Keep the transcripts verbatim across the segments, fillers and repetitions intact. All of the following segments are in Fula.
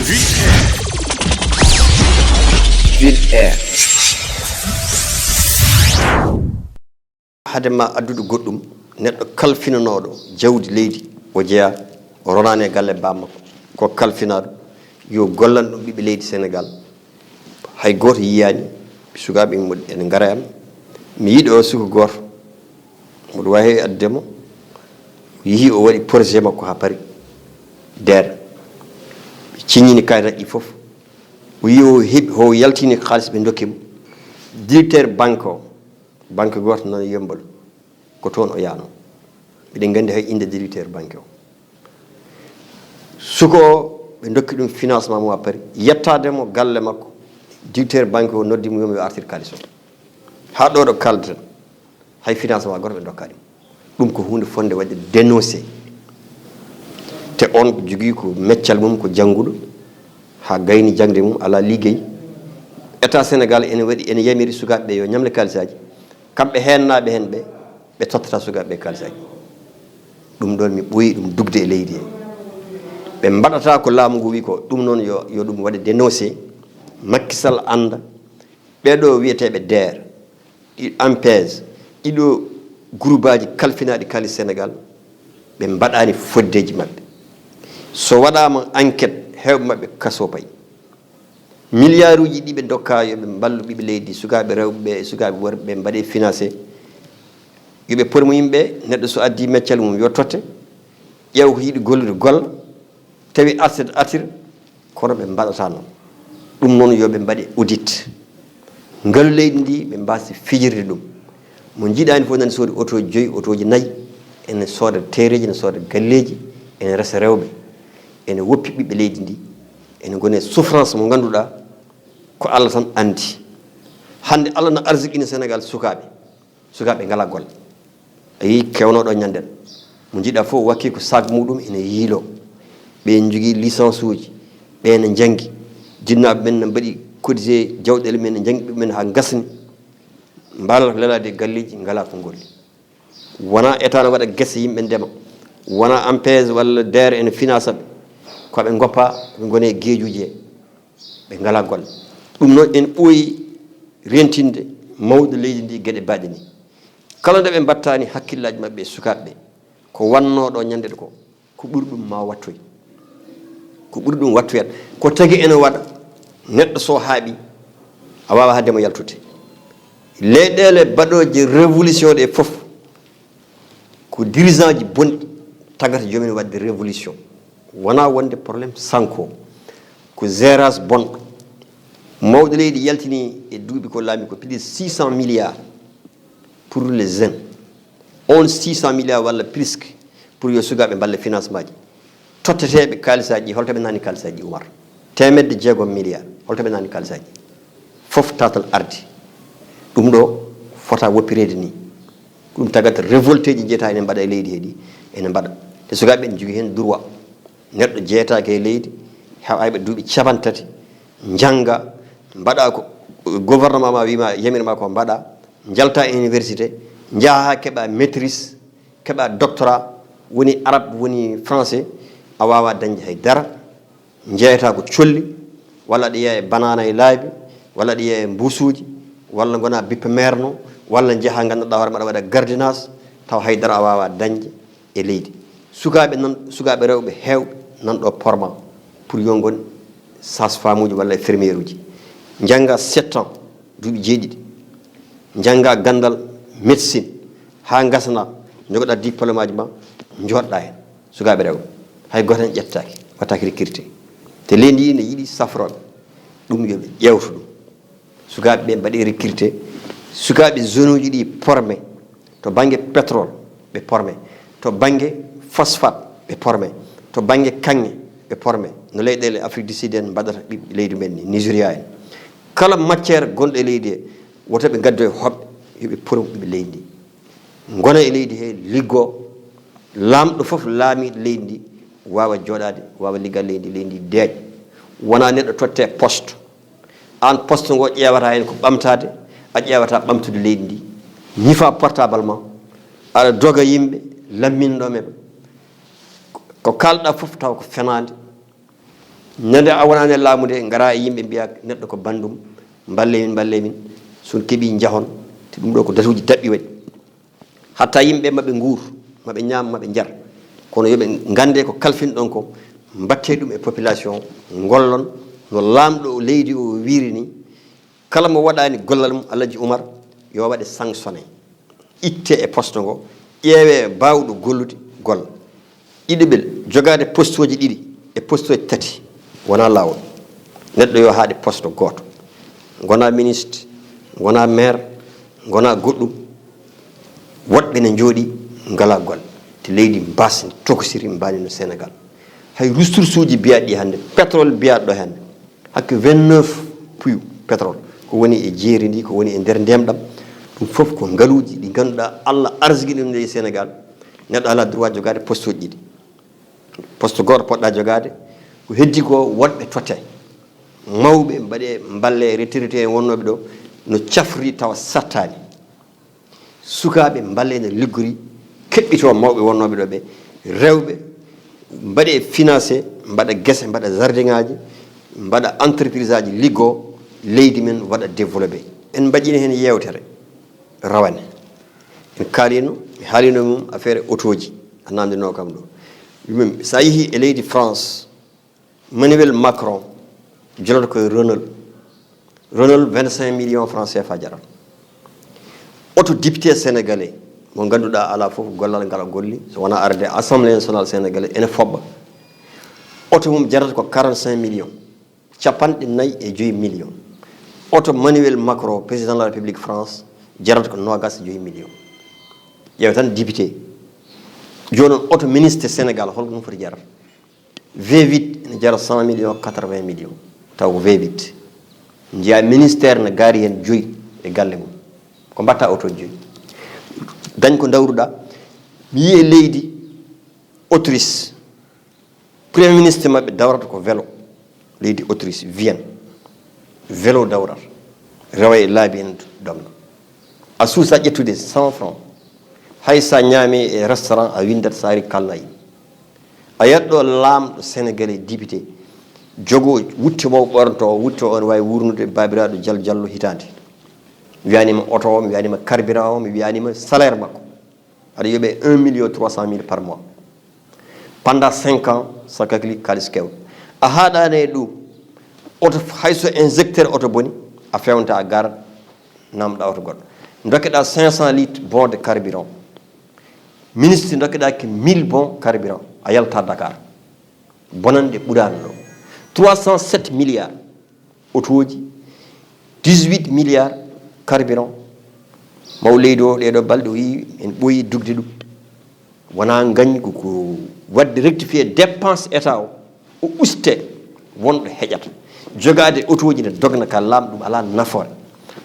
Ville Air. Hade ma addude goɗɗum, neɗɗo kalfinanooɗo jawdi leydi, o jeyaa, o ronaani e galle baaba makko, ko kalfinaaɗo, yo gollan ɗum ɓiɓɓe leydi Senegaal. Hay gooto yiyaani, sukaaɓe ene ngara e am. Mi yiɗi o suka gooto, mboɗo waawi addude mo, o yehi o waɗi projet makko haa Paris, deer. Ɓe ciññini kayitaaji ɗi fof. O yehi o heɓi, o yaltini kaalis ɓe ndokki mo. Directeur banque o, banque gooto nan Yemmbal, ko toon o yahnoo. Miɗen nganndi hay innde directeur banque o. Suka o, ɓe ndokki ɗum financement mo à Paris. Yettaade mo galle makko, directeur banque o noddi mo, wiya mo yo artir kaalis o. Haa ɗo ɗo kaalden, hay financement gooto ɓe ndokkaani mo. Ɗum ko huunde fotnde waɗde dénoncé. Te on jogii ko meccal mum, ko jannguɗo, haa gayni jaŋde mum, alaa liggey. État Sénégal ene waɗi, ene yamiri sukaaɓe ɓe yo ñamle kaalisaaji. Kamɓe heennaaɓe heen ɓe, ɓe tottata sukaaɓe ɓe kaalisaaji. Ɗum ɗoon mi ɓooyi ɗum dugde e leydi he. Ɓe mbaɗata ko laamu ngu wi ko, ɗum noon yo, yo ɗum waɗe dénoncé. Macky Sall annda, ɓee ɗo wiyeteeɓe deer, ɗi ampes, ɗiɗo groupaaji kalfinaaɗi kaalis Senegaal, ɓe mbaɗaani foddeeji maɓɓe. So waɗaama enquête, heewɓe maɓɓe kaso payi. Miliyaaruuji ɗi ɓe ndokkaa yo ɓe mballu ɓiɓɓe leydi, sukaaɓe rewɓe ɓe e sukaaɓe worɓe ɓe mbaɗe financé. Yo ɓe pormo yimɓe, neɗɗo so addi meccal mum yo totte, ƴeew ko yiɗi gollude golla, tawi artir artir, kono ɓe mbaɗata noon. Ɗum noon yo ɓe mbaɗe audit. Ngalu leydi ndi ɓe mbaasi fijirde ɗum. Mo njiɗaani fof nani soodi otooji joyi, otooji nayi, ene sooda teereeji, ene sooda galleeji, ene resa rewɓe, ene woppi ɓiɓɓe leydi ndi, ene ngoni e souffrance mo ngannduɗaa ko Allah tan anndi. Hannde Allah na arsiqini Senegaal sukaaɓe, sukaaɓe ngalaa golle. A yii kewnooɗo ñannden, mo njiɗaa fof wakkii ko sac muɗum ene yiiloo. Ɓe njogii licence uji, ɓe ene njanngi. Jinnaaɓe men ne mbaɗi cotisé jawɗeele men, ne njanngi ɓe men haa ngasni. Mbaalata lelaade e galleeji, ngalaa ko ngolli. Wonaa état ne waɗa gese yimɓe ndema. Wonaa ampes walla deer ene finance ɓe. Ko ɓe ngoppa, ɓe ngoni e geejuuji he. Ɓe ngalaa golle. Ɗum noon en ɓooyi rentinde mawɗo leydi ndi geɗe baɗɗe ni. Kala nde ɓe mbattaani hakkillaaji maɓɓe e sukaaɓe ɓe, ko wannoo ɗo ñande ko, ko ɓuri ɗum ma wattoy. Ko ɓuri ɗum wattoyat. Ko tagi ene waɗa, neɗɗo so haaɓi, a waawaa haɗde mo yaltude. Leyɗeele baɗooje révolution ɗe fof, ko dirigeant ji bonɗi tagata joomum waɗde révolution. Wonaa wonde problème sanko, ko gérance bonɗo. Mawɗo leydi yaltini e duuɓi ko laami ko plus de six cent milliards pour les jeunes. On six cent milliards walla plus pour yo sukaaɓe mballe financement ji. Totteteeɓe kaalisaaji ɗi, holto ɓe nani kaalisaaji ɗi, Umar? Teemedde jeegom milliards, holto ɓe nani kaalisaaji ɗi? Fof tawtal ardi. Ɗum ɗo fota woppireede ni. Ɗum tagata révolté ji jeeta ene mbaɗa e leydi he ɗi, ene mbaɗa. Te sukaaɓe ɓe ne njogii heen droit. Neɗɗo jeetaaki e leydi, heɓa ɓe duuɓi capanɗe tati, njannga, mbaɗa ko gouvernement ma wima, yamir ma ko mbaɗa, njalta e université, njaha haa keɓa maîtrise, keɓa doctorat, woni arabe, woni français, a waawaa dañde hay dara. Njeeyata ko colli, walla aɗa yeeya e banaana e laabi, walla aɗa yeeya e mbuusuuji, walla ngona bippe meerno, walla njeha ngannduɗaa hoore maɗa waɗa gardiennage, taw hay dara a waawaa dañde e leydi. Sukaaɓe nan, sukaaɓe rewɓe heewɓe nan ɗo porma pour yo ngon sage-femme uji walla infirmière uji. Njannga sept ans, duuɓi jeeɗiɗi. Njannga ganndal médecine haa ngasna, njogoɗaa diplôme aji ma, njoɗɗaa heen. Sukaaɓe rewɓe, hay gooto heen ƴettaaki, waɗtaaki recruté. Te leydi ndi ne yiɗi safrooɓe, ɗum yo ɓe ƴeewtu ɗum. Sukaaɓe ɓe mbaɗi recruté, sukaaɓe zone uji ɗi pormé, to bannge pétrole ɓe pormé, to bannge phosphate ɓe pormé, to bannge kaŋŋe ɓe pormé. No leyɗeele Afrique du Sud en mbaɗata ɓiɓɓe leydi men ni, Nigeria en. Kala matière gonɗo e leydi he, woto ɓe ngaddoy hoɓɓe, yo ɓe pormo ɓiɓɓe leydi ndi. Ngona e leydi he, liggoo, laamɗo fof, laamiiɗo leydi ndi, waawa jooɗaade, waawa liggaade leydi ndi, leydi ndi deeƴa. Wonaa neɗɗo totte poste. Aan poste ngo ƴeewata heen ko ɓamtaade, a ƴeewata ɓamtude leydi ndi. Ñifa portable ma, aɗa doga yimɓe, lamminɗo men. Ko kaalɗa fof taw ko fenaande. Ñande a wonani e laamu nde, ngara e yimɓe mbiya neɗɗo ko bandum, mballe min, mballe min, so on keɓi jahon, te ɗum ɗo ko datuuji daɓɓi waɗi. Hatta yimɓe maɓe nguur, maɓe ñaam, maɓe njar. Kono yoɓe ngande ko kalfin ɗon ko, mbatte ɗum e population, ngollon no laamɗo leydi o wiiri ni, kala mo waɗani gollal mum, Alaji Umar, yo waɗe sanctionné. Itte e poste ngo, ƴeewe baawɗo gollude, golla. Ɗiɗiɓel, jogaade postoji ɗiɗi e postoji tati, wona laawol. Neɗɗo yo haaɗe poste gooto. Ngona ministre, ngona maire, ngona goɗɗum. Woɗɓe ne njooɗi, ngala golle. Te leydi mbasndi, tokosiri, mbani no Sénégal. Hay ressource uji biyaɗi hannde, pétrole biyaɗo hannde, hakke vingt-neuf puits pétrole, ko woni e jeeri ndi, ko woni e nder ndemɗam, ɗum fof ko ngaluuji ɗi ngannduɗaa Allah arsigi ɗum nde e Sénégal. Neɗɗo alaa droit jogaade poste uji ɗiɗi. Poste gooto poɗɗa jogaade, ko heddi ko woɗɓe totte. Mawɓe mbaɗe mballe, retraité en wonnooɓe ɗo no cafri tawa sattaani. Sukaaɓe mballe no liggori, keɓɓito mawɓe wonnooɓe ɗo ɓe, rewɓe mbaɗe financé, mbaɗa gese, mbaɗa jardin aji, mbaɗa entreprise aji, liggo, leydi men waɗa développé. En mbaɗino heen yewtere rawane. En kaalino, mi haalino mum affaire otoji, a namdino kam ɗo. Ɗum, sa yehi e leydi France, Emmanuel Macron jolata koye Renault. Renault vingt-cinq millions francs C F A jarata. Oto député sénégalais mo ngannduɗaa alaa fof gollal ngal o golli, so wonaa arde Assemblée nationale sénégalais ene foɓɓa. Oto mum jarata ko quarante-cinq millions, capanɗe nayi e joyi millions. Oto Emmanuel Macron, président de la République France, jarata ko noogas e joyi millions. Ƴeew tan député. Jooni noon oto ministre Sénégal holko ɗum foti jarata? V huit ene jara cent millions, quatre-vingts millions, taw ko V huit. Njiya ministère na gaari heen joyi e galle mum. Ko mbatta oto joyi? Dañ ko dawruɗa. Mi yiyi e leydi Autriche, premier ministre maɓɓe dawrata ko vélo. Leydi Autriche, Vienne, vélo dawrata, rewa e laabi en domna. A suusa ƴettude cent francs, hay sa ñaami e restaurant, a windat, sa ari kalna yimɓe. A yiyat ɗo laamɗo sénégalais, député, jogo wutte mo ɓornto o, wutte o ne waawi wurnude baabiraaɗo Jal Jallo hitaande. Mi wiyanima oto o, mi wiyanima carburant o, mi wiyanima salaire makko. Aɗa yoɓe un million trois cent mille par mois. Pendant cinq ans, sa kakli kaalis kewɗo. A haaɗaani e ɗum, oto, hay so injecteur oto boni, a fewnta, a garat, namdoɗa oto goɗɗo. Dokkeɗa cinq cents litres bon de carburant. Ministre, dokkeɗa ki mille bon carburant, a yalta Dakar. Bonande ɓuraani ɗo. Trois cent sept milliards otoji, dix-huit milliards carburant. Maw leydi o, ɗeɗo balɗe o yi en ɓooyi dugde ɗum. Wona gañi ko, ko waɗde rectifier dépense état o, o uste, wonɗo heƴata. Jogaade otoji ne dogna ka laamu, ɗum alaa nafoore.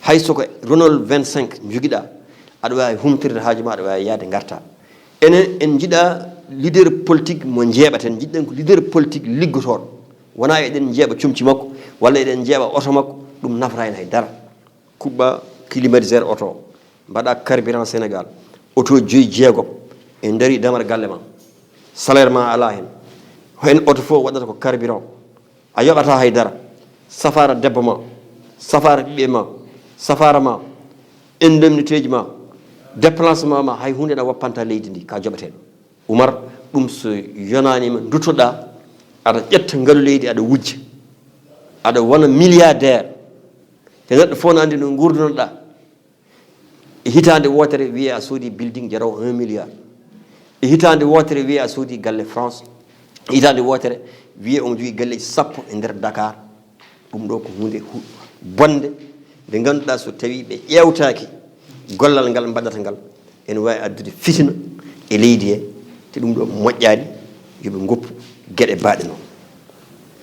Hay so ko Renault vingt-cinq jogiɗa, aɗa waawi humtirde haaju ma, aɗa waawi yaade ngarta. Enen en njiɗa leader politique mo njeeɓaten, njiɗɗen ko leader politique liggotooɗo. Wona eɗen njeeɓa comci makko, walla eɗen njeeɓa oto makko, ɗum nafata en hay dara. Kuɓɓa climatiseur oto o, mbaɗa carburant Sénégal, oto joyi jeegom, en dari damar galle ma, salaire ma alaa heen. Heen oto fof waɗata ko carburant, a yoɓata hay dara. Safaara debbo ma, safaara ɓiɓɓe ma, safaara ma, indemnité ji ma, déplacement ma, hay huunde na woppanta leydi ndi, ka joɓeteɗo. Umar, ɗum so yonaanima, duttoɗa, aɗa ƴetta ngalu leydi, aɗa wujja, aɗa wona milliardaire. Te neɗɗo fof na anndi no ngurdunoɗa. E hitaande wootere wiye a soodi building jaraw un milliard. E hitaande wootere wiye a soodi galle France. E hitaande wootere wiye omo jogii galleeji sappo e nder Dakar. Ɗum ɗo ko huunde hu-, bonde, nde ngannduɗaa so tawii ɓe ƴeewtaaki gollal ngal mbaɗata ngal, ene waawi addude fitina e leydi he, te ɗum ɗo moƴƴaani. Yo ɓe ngoppu geɗe baaɗe noon.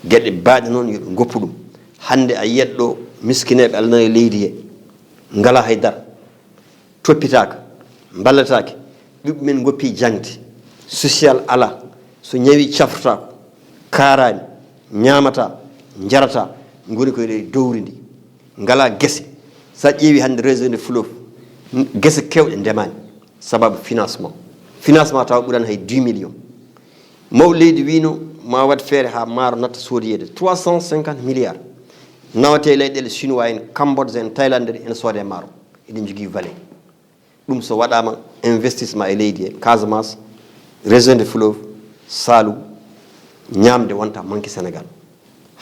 Geɗe baaɗe noon yo ɓe ngoppu ɗum. Hannde a yiyat ɗo miskineeɓe alana e leydi he, ngalaa hay dara, toppitaaka, mballataake, ɓiɓɓe men ngoppi jaŋde, social alaa, so ñawi cafrotaako, kaaraani, ñaamataa, njarataa, ngoni koye ley dowri ndi, ngalaa gese. So a ƴeewi hannde région de Fleuve, gese keewɗe ndemaani, sababu financement. Financement tawa ɓurani hay dix millions. Maw leydi wiino, Ma waɗ feere haa maaro natta soodiyeede trois cent cinquante milliards. Nawate e leyɗeele Chinois en, Cambodge en, Thaïlande en, ene soodee maaro. Eɗen njogii vallée. Ɗum so waɗaama investissement e leydi he, Casamance, région de fleuve, Saloum, ñaamde wonta manque Sénégal.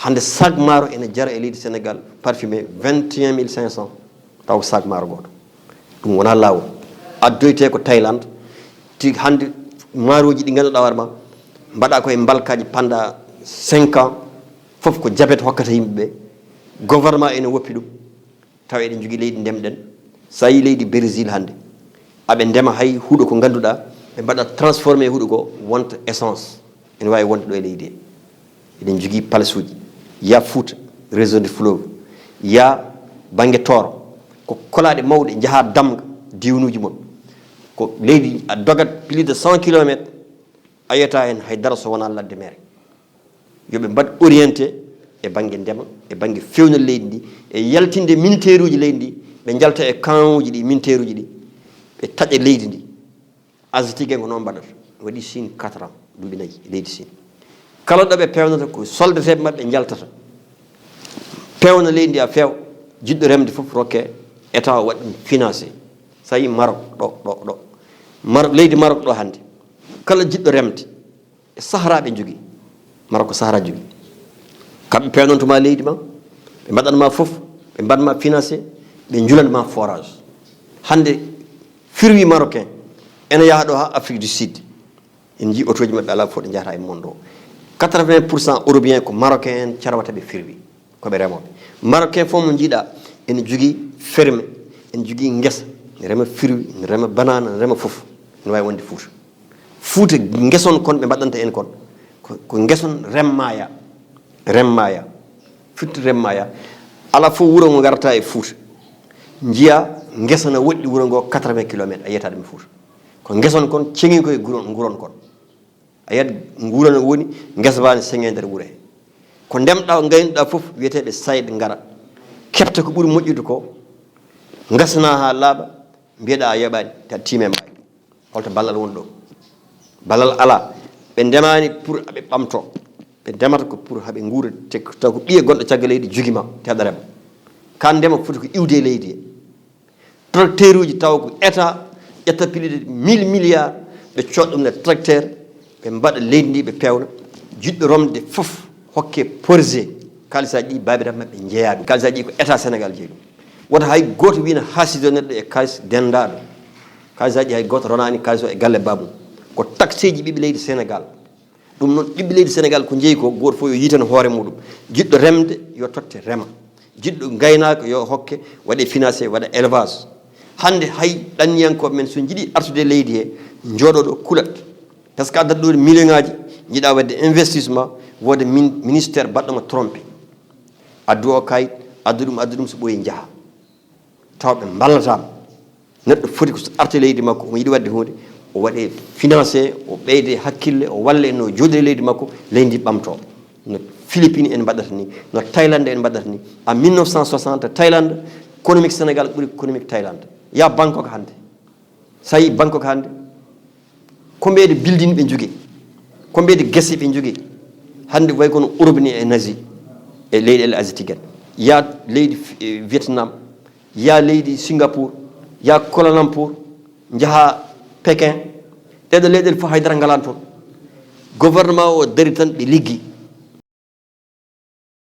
Hannde sac maaro ene jara e leydi Sénégal parfumé vingt et un mille cinq cents, taw ko sac maaro gooto. Ɗum wonaa laawol. Addoytee ko Thaïlande, ti hannde maaroji ɗi ngannduɗaa hoore ma, mbaɗa ko e mbalkaaji pendant cinq ans, fof ko jabet hokkata yimɓe ɓe. Gouvernement ene woppi ɗum. Tawa eɗen njogii leydi ndemɗen. So a yii leydi Brésil hannde, aɓe ndema hay huɗo ko ngannduɗaa, ɓe mbaɗa transformé huɗo ko wonta essence. Ene waawi wonde ɗo e leydi he. Eɗen njogii palasuuji. Ya Fuuta, région de fleuve. Ya bannge Tooro. Ko kolaaɗe mawɗe, njahaa damga diwnuuji mon. Ko leydi a dogat plus de cent kilomètres, a yiyata heen hay dara so wonaa ladde mere. Yo ɓe mbaɗ orienté e bannge ndema, e bannge feewnal leydi ndi, e yaltinde militaire uji leydi ndi, ɓe njalta e camp uji ɗi, militaire uji ɗi, ɓe taƴa leydi ndi. Asiatique en ko noon mbaɗata. Waɗi Chine quatre ans, duuɓi nayi e leydi Chine. Kala ɗo ɓe peewnata ko soldateeɓe maɓɓe njaltata. Peewna leydi ndi a feew, jiɗɗo remde fof rokke état o waɗa ɗum financé. So a yii Maroc ɗo, ɗo, ɗo. Maroc, leydi Maroc ɗo hannde. Kala jiɗɗo remde, e Sahara ɓe njogii. Maroc ko Sahara jogii. Kamɓe peewnantuma leydi ma, ɓe mbaɗanma fof, ɓe mbaɗma financé, ɓe njulanma forage. Hannde, fruit marocain ene yaha ɗo ha Afrique du Sud. En njii otoji maɓɓe alaa fof ɗo njahata e monde o. Quatre-vingts pour cent européen ko marocain en carwata ɓe fruit, ko ɓe remooɓe. Marocain fof mo njiiɗa ene jogii ferme, ene jogii ngesa, ene rema fruit, ene rema banana, ene rema fof. Ene waawi wonde Fuuta. Fuuta, ngeson kon ɓe mbaɗanta en kon, ko, ko ngeson remmaya, remmaya, firti remmaya. Alaa fof wuro ngo ngarata e Fuuta, njiya ngesa na woɗɗi wuro ngo quatre-vingts kilomètres, a yiyata ɗum e Fuuta. Ko ngeson kon, ceŋi koye guron, nguron kon. A yiyat nguron woni ngesa ba ne seŋe nder wuro he. Ko ndemɗa, ngaynuɗa fof, wiyeteeɓe SAED ngara, keɓta ko ɓuri moƴƴude ko, ngasna haa laaɓa, mbiyeɗa a yoɓaani, ta tiime maayi. Holto ballal woni ɗo? Ballal alaa. Ɓe ndemaani pour aɓe ɓamto. Ɓe ndemata ko pour haɓe nguura, te taw ko ɓiye gonɗo caggal leydi jogi ma, te aɗa rema. Ka ndema foti ko iwde e leydi he. Tracteur uji taw ko état ƴetta plus de mille milliards, ɓe cood ɗum e tracteur, ɓe mbaɗa leydi ndi, ɓe peewna. Jiɗɗo romde fof hokke projet. Kaalisaaji ɗi baabiraaɓe maɓɓe njeeya ɗum. Kaalisaaji ɗi ko état Sénégal jeeyi ɗum. Wota hay gooto wina haasido neɗɗo e kaalis dendaaɗo. Kaalisaaji ɗi hay gooto ronaani kaalis o e galle baabum. Ko taxeeji ɓiɓɓe leydi Sénégal. Ɗum noon, ɓiɓɓe leydi Sénégal ko jeeyi ko, gooto fof yo yiitan hoore muɗum. Jiɗɗo remde, yo totte rema. Jiɗɗo ngaynaaka, yo hokke, waɗe financé, waɗa élevage. Hannde hay ɗanniyankooɓe men, so njiɗi artude e leydi he, njooɗo ɗo kulat. Par ce que addat ɗo million ŋaaji, njiɗa waɗde investissement, wooda min-, ministère baɗɗo mo trompé. Addu o kayit, addu ɗum, addu ɗum, so ɓooyi njaha. Taw ɓe mballataama. Neɗɗo foti ko so arte leydi makko, omo yiɗi waɗde huunde, o waɗe financé, o ɓeyde hakkille, o walle no jooɗi leydi makko, leydi ndi ɓamto. No Philippines en mbaɗata ni, no Thaïlande en mbaɗata ni. En mille neuf cent soixante, Thaïlande, économique Sénégal ɓuri économique Thaïlande. Ya Bangkok hannde. So a yii Bangkok hannde, ko mbeede building ɓe njogii, ko mbeede gese ɓe njogii. Hannde way kono Europe ni e Asie, e leyɗeele asiatique en. Ya leydi Fi-, eh, Vietnam, ya leydi Singapour, ya Kuala Lumpur, njaha Pékin. Ɗeɗo leyɗeele fof haydara ngalaa toon. Gouvernement o dari tan ɓe liggi.